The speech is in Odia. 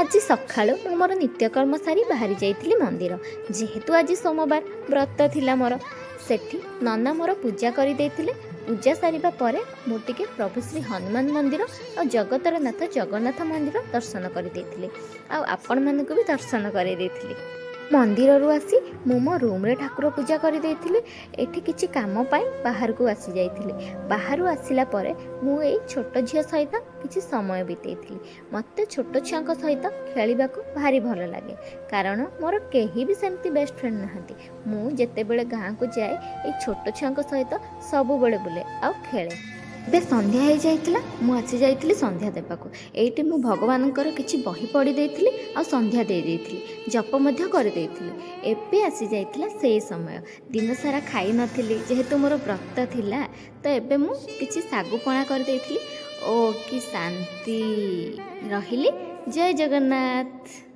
ଆଜି ସକାଳୁ ମୁଁ ମୋର ନିତ୍ୟକର୍ମ ସାରି ବାହାରି ଯାଇଥିଲି ମନ୍ଦିର। ଯେହେତୁ ଆଜି ସୋମବାର, ବ୍ରତ ଥିଲା ମୋର। ସେଠି ନନା ମୋର ପୂଜା କରିଦେଇଥିଲେ। ପୂଜା ସାରିବା ପରେ ମୁଁ ଟିକେ ପ୍ରଭୁ ଶ୍ରୀ ହନୁମାନ ମନ୍ଦିର ଆଉ ଜଗତର ନାଥ ଜଗନ୍ନାଥ ମନ୍ଦିର ଦର୍ଶନ କରିଦେଇଥିଲି ଆଉ ଆପଣମାନଙ୍କୁ ବି ଦର୍ଶନ କରାଇ ଦେଇଥିଲି। ମନ୍ଦିରରୁ ଆସି ମୁଁ ମୋ ରୁମ୍ରେ ଠାକୁର ପୂଜା କରିଦେଇଥିଲି। ଏଠି କିଛି କାମ ପାଇଁ ବାହାରକୁ ଆସିଯାଇଥିଲି। ବାହାରୁ ଆସିଲା ପରେ ମୁଁ ଏଇ ଛୋଟ ଝିଅ ସହିତ କିଛି ସମୟ ବିତେଇଥିଲି। ମୋତେ ଛୋଟ ଛୁଆଙ୍କ ସହିତ ଖେଳିବାକୁ ଭାରି ଭଲ ଲାଗେ, କାରଣ ମୋର କେହି ବି ସେମିତି ବେଷ୍ଟ ଫ୍ରେଣ୍ଡ ନାହାନ୍ତି। ମୁଁ ଯେତେବେଳେ ଗାଁକୁ ଯାଏ, ଏଇ ଛୋଟ ଛୁଆଙ୍କ ସହିତ ସବୁବେଳେ ବୁଲେ ଆଉ ଖେଳେ। ଏବେ ସନ୍ଧ୍ୟା ହେଇଯାଇଥିଲା। ମୁଁ ଆସିଯାଇଥିଲି ସନ୍ଧ୍ୟା ଦେବାକୁ। ଏଇଠି ମୁଁ ଭଗବାନଙ୍କର କିଛି ବହି ପଢ଼ି ଦେଇଥିଲି ଆଉ ସନ୍ଧ୍ୟା ଦେଇ ଦେଇଥିଲି, ଜପ ମଧ୍ୟ କରିଦେଇଥିଲି। ଏବେ ଆସିଯାଇଥିଲା ସେଇ ସମୟ। ଦିନସାରା ଖାଇନଥିଲି, ଯେହେତୁ ମୋର ବ୍ରତ ଥିଲା। ତ ଏବେ ମୁଁ କିଛି ଶାଗୁ ପଣା କରିଦେଇଥିଲି। ଓ କି ଶାନ୍ତି! ରହିଲି, ଜୟ ଜଗନ୍ନାଥ।